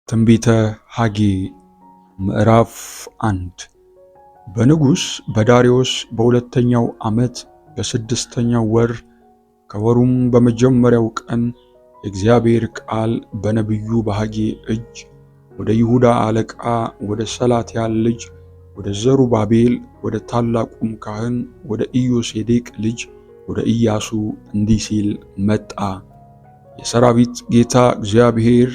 ትንቢተ ሐጌ ምዕራፍ 1። በንጉሥ በዳርዮስ በሁለተኛው ዓመት በስድስተኛው ወር ከወሩም በመጀመሪያው ቀን የእግዚአብሔር ቃል በነቢዩ በሐጌ እጅ ወደ ይሁዳ አለቃ ወደ ሰላትያል ልጅ ወደ ዘሩባቤል ወደ ታላቁም ካህን ወደ ኢዮሴዴቅ ልጅ ወደ ኢያሱ እንዲህ ሲል መጣ። የሰራዊት ጌታ እግዚአብሔር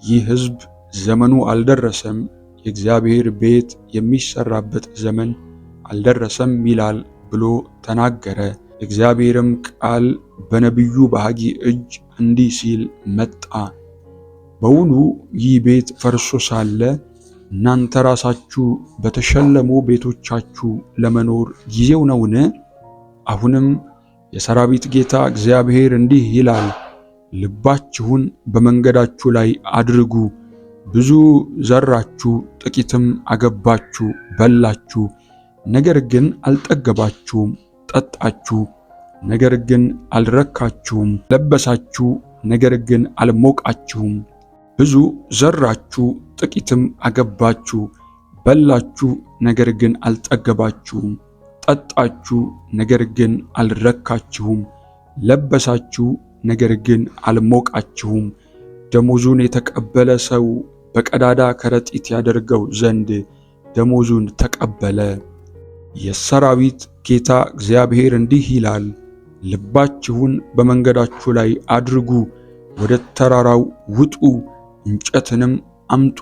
ይህ ሕዝብ ዘመኑ አልደረሰም፣ የእግዚአብሔር ቤት የሚሠራበት ዘመን አልደረሰም ይላል ብሎ ተናገረ። የእግዚአብሔርም ቃል በነቢዩ በሐጌ እጅ እንዲህ ሲል መጣ። በውኑ ይህ ቤት ፈርሶ ሳለ እናንተ ራሳችሁ በተሸለሙ ቤቶቻችሁ ለመኖር ጊዜው ነውን? አሁንም የሰራዊት ጌታ እግዚአብሔር እንዲህ ይላል፣ ልባችሁን በመንገዳችሁ ላይ አድርጉ። ብዙ ዘራችሁ፣ ጥቂትም አገባችሁ፣ በላችሁ፣ ነገር ግን አልጠገባችሁም። ጠጣችሁ፣ ነገር ግን አልረካችሁም። ለበሳችሁ፣ ነገር ግን አልሞቃችሁም። ብዙ ዘራችሁ፣ ጥቂትም አገባችሁ፣ በላችሁ፣ ነገር ግን አልጠገባችሁም። ጠጣችሁ፣ ነገር ግን አልረካችሁም። ለበሳችሁ፣ ነገር ግን አልሞቃችሁም። ደሞዙን የተቀበለ ሰው በቀዳዳ ከረጢት ያደርገው ዘንድ ደሞዙን ተቀበለ። የሰራዊት ጌታ እግዚአብሔር እንዲህ ይላል፣ ልባችሁን በመንገዳችሁ ላይ አድርጉ፣ ወደ ተራራው ውጡ፣ እንጨትንም አምጡ፣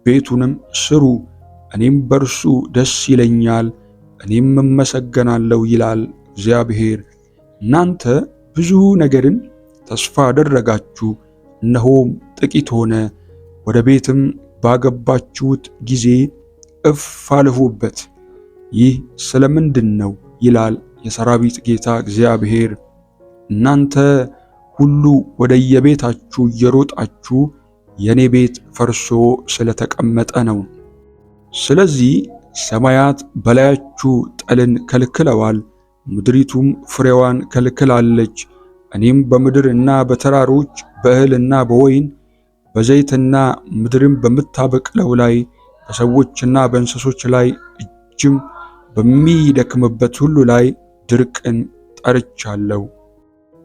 ቤቱንም ስሩ፣ እኔም በእርሱ ደስ ይለኛል፣ እኔም እመሰገናለሁ ይላል እግዚአብሔር። እናንተ ብዙ ነገርን ተስፋ አደረጋችሁ፣ እነሆም ጥቂት ሆነ። ወደ ቤትም ባገባችሁት ጊዜ እፍ አልሁበት። ይህ ስለምንድን ነው? ይላል የሰራዊት ጌታ እግዚአብሔር። እናንተ ሁሉ ወደየቤታችሁ እየሮጣችሁ የኔ ቤት ፈርሶ ስለተቀመጠ ነው። ስለዚህ ሰማያት በላያችሁ ጠልን ከልክለዋል፣ ምድሪቱም ፍሬዋን ከልክላለች። እኔም በምድር እና በተራሮች በእህልና በወይን በዘይትና ምድርም በምታበቅለው ላይ በሰዎችና በእንስሶች ላይ እጅም በሚደክምበት ሁሉ ላይ ድርቅን ጠርቻለሁ።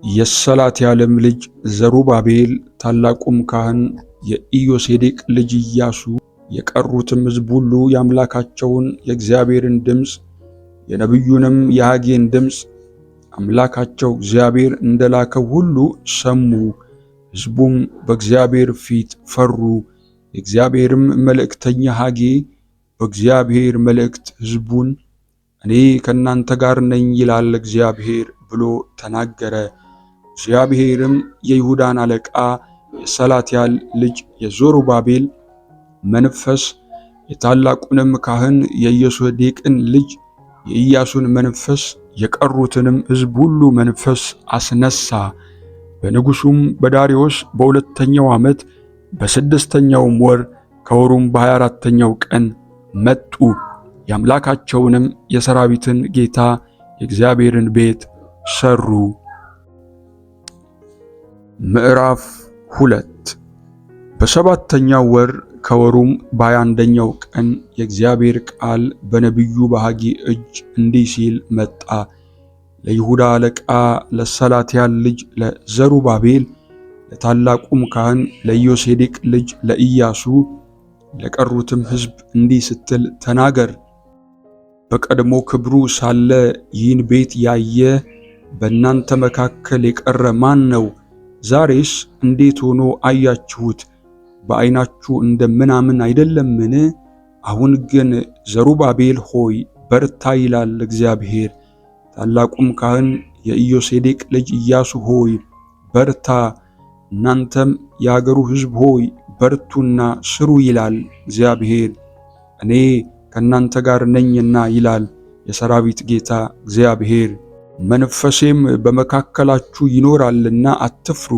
የሰላትያልም ልጅ ዘሩባቤል ታላቁም ካህን የኢዮሴዴቅ ልጅ ኢያሱ የቀሩትም ሕዝብ ሁሉ የአምላካቸውን የእግዚአብሔርን ድምፅ የነቢዩንም የሐጌን ድምፅ አምላካቸው እግዚአብሔር እንደላከው ሁሉ ሰሙ። ሕዝቡም በእግዚአብሔር ፊት ፈሩ። የእግዚአብሔርም መልእክተኛ ሐጌ በእግዚአብሔር መልእክት ሕዝቡን እኔ ከእናንተ ጋር ነኝ ይላል እግዚአብሔር ብሎ ተናገረ። እግዚአብሔርም የይሁዳን አለቃ የሰላትያል ልጅ የዞሩባቤል መንፈስ የታላቁንም ካህን የኢዮሴዴቅን ልጅ የኢያሱን መንፈስ የቀሩትንም ሕዝብ ሁሉ መንፈስ አስነሳ። በንጉሡም በዳርዮስ በሁለተኛው ዓመት በስድስተኛውም ወር ከወሩም በ24ኛው ቀን መጡ። የአምላካቸውንም የሰራዊትን ጌታ የእግዚአብሔርን ቤት ሰሩ። ምዕራፍ 2። በሰባተኛው ወር ከወሩም በ21ኛው ቀን የእግዚአብሔር ቃል በነቢዩ በሐጌ እጅ እንዲህ ሲል መጣ። ለይሁዳ አለቃ ለሰላትያል ልጅ ለዘሩባቤል፣ ለታላቁም ካህን ለኢዮሴዴቅ ልጅ ለኢያሱ፣ ለቀሩትም ሕዝብ እንዲህ ስትል ተናገር። በቀድሞ ክብሩ ሳለ ይህን ቤት ያየ በእናንተ መካከል የቀረ ማን ነው? ዛሬስ እንዴት ሆኖ አያችሁት? በዓይናችሁ እንደ ምናምን አይደለምን? አሁን ግን ዘሩባቤል ሆይ በርታ ይላል እግዚአብሔር። ታላቁም ካህን የኢዮሴዴቅ ልጅ ኢያሱ ሆይ በርታ፣ እናንተም የአገሩ ሕዝብ ሆይ በርቱና ስሩ ይላል እግዚአብሔር። እኔ ከእናንተ ጋር ነኝና ይላል የሰራዊት ጌታ እግዚአብሔር። መንፈሴም በመካከላችሁ ይኖራልና አትፍሩ።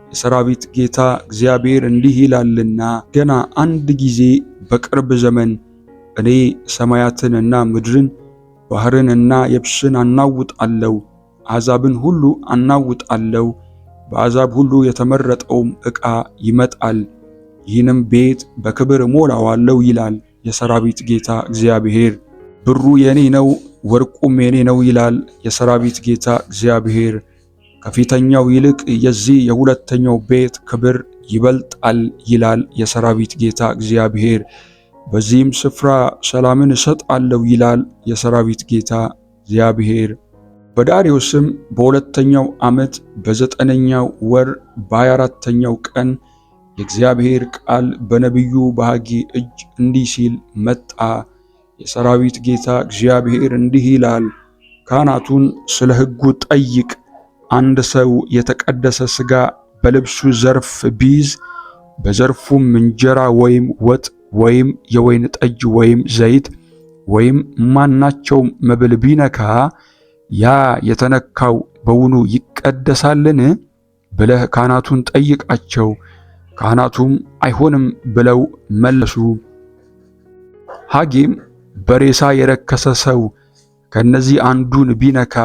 የሰራዊት ጌታ እግዚአብሔር እንዲህ ይላልና ገና አንድ ጊዜ በቅርብ ዘመን እኔ ሰማያትንና ምድርን ባህርንና የብስን አናውጣለሁ፣ አሕዛብን ሁሉ አናውጣለሁ። በአሕዛብ ሁሉ የተመረጠውም ዕቃ ይመጣል። ይህንም ቤት በክብር እሞላዋለሁ ይላል የሰራዊት ጌታ እግዚአብሔር። ብሩ የኔ ነው፣ ወርቁም የኔ ነው ይላል የሰራዊት ጌታ እግዚአብሔር። ከፊተኛው ይልቅ የዚህ የሁለተኛው ቤት ክብር ይበልጣል ይላል የሰራዊት ጌታ እግዚአብሔር። በዚህም ስፍራ ሰላምን እሰጣለሁ ይላል የሰራዊት ጌታ እግዚአብሔር። በዳርዮስም በሁለተኛው ዓመት በዘጠነኛው ወር በ24ኛው ቀን የእግዚአብሔር ቃል በነቢዩ በሐጌ እጅ እንዲህ ሲል መጣ። የሰራዊት ጌታ እግዚአብሔር እንዲህ ይላል፣ ካህናቱን ስለ ሕጉ ጠይቅ። አንድ ሰው የተቀደሰ ሥጋ በልብሱ ዘርፍ ቢይዝ በዘርፉም እንጀራ ወይም ወጥ ወይም የወይን ጠጅ ወይም ዘይት ወይም ማናቸውም መብል ቢነካ ያ የተነካው በውኑ ይቀደሳልን? ብለህ ካህናቱን ጠይቃቸው። ካህናቱም አይሆንም ብለው መለሱ። ሐጌም በሬሳ የረከሰ ሰው ከነዚህ አንዱን ቢነካ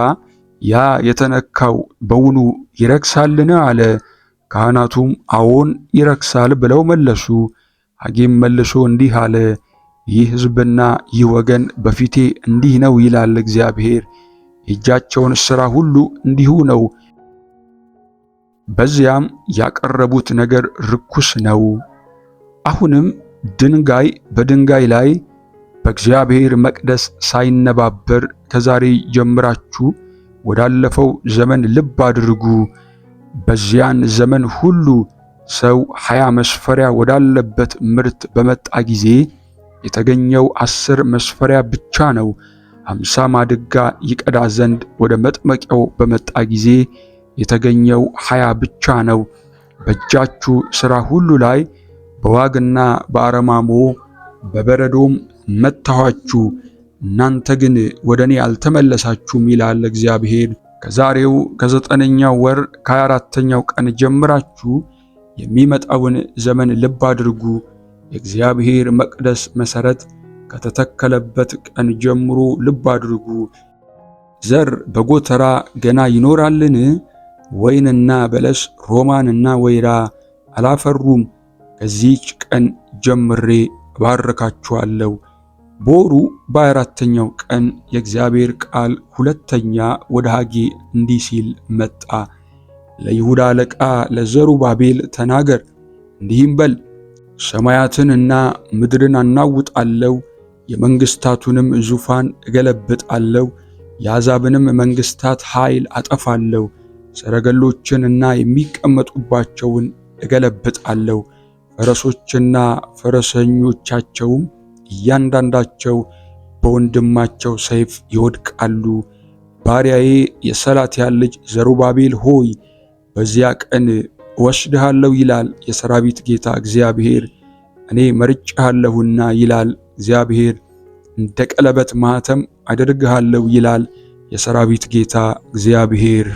ያ የተነካው በውኑ ይረክሳልን? አለ። ካህናቱም አዎን ይረክሳል ብለው መለሱ። ሐጌም መልሶ እንዲህ አለ፣ ይህ ሕዝብና ይህ ወገን በፊቴ እንዲህ ነው ይላል እግዚአብሔር። የእጃቸውን ሥራ ሁሉ እንዲሁ ነው፣ በዚያም ያቀረቡት ነገር ርኩስ ነው። አሁንም ድንጋይ በድንጋይ ላይ በእግዚአብሔር መቅደስ ሳይነባበር ከዛሬ ጀምራችሁ ወዳለፈው ዘመን ልብ አድርጉ። በዚያን ዘመን ሁሉ ሰው 20 መስፈሪያ ወዳለበት ምርት በመጣ ጊዜ የተገኘው 10 መስፈሪያ ብቻ ነው። 50 ማድጋ ይቀዳ ዘንድ ወደ መጥመቂያው በመጣ ጊዜ የተገኘው 20 ብቻ ነው። በእጃችሁ ሥራ ሁሉ ላይ በዋግና በአረማሞ በበረዶም መታኋችሁ፣ እናንተ ግን ወደ እኔ አልተመለሳችሁም ይላል እግዚአብሔር። ከዛሬው ከዘጠነኛው ወር ከ24ኛው ቀን ጀምራችሁ የሚመጣውን ዘመን ልብ አድርጉ። የእግዚአብሔር መቅደስ መሠረት ከተተከለበት ቀን ጀምሮ ልብ አድርጉ። ዘር በጎተራ ገና ይኖራልን? ወይንና በለስ ሮማንና ወይራ አላፈሩም። ከዚህች ቀን ጀምሬ እባርካችኋለሁ። በወሩ በአራተኛው ቀን የእግዚአብሔር ቃል ሁለተኛ ወደ ሐጌ እንዲህ ሲል መጣ። ለይሁዳ አለቃ ለዘሩባቤል ተናገር፣ እንዲህም በል ሰማያትን እና ምድርን አናውጣለሁ፣ የመንግስታቱንም ዙፋን እገለብጣለሁ፣ የአሕዛብንም መንግስታት ኃይል አጠፋለሁ፣ ሰረገሎችን እና የሚቀመጡባቸውን እገለብጣለሁ፣ ፈረሶችና ፈረሰኞቻቸውም እያንዳንዳቸው በወንድማቸው ሰይፍ ይወድቃሉ። ባሪያዬ የሰላትያል ልጅ ዘሩባቤል ሆይ በዚያ ቀን እወስድሃለሁ ይላል የሰራዊት ጌታ እግዚአብሔር። እኔ መርጬሃለሁና ይላል እግዚአብሔር። እንደ ቀለበት ማኅተም አደርግሃለሁ ይላል የሰራዊት ጌታ እግዚአብሔር።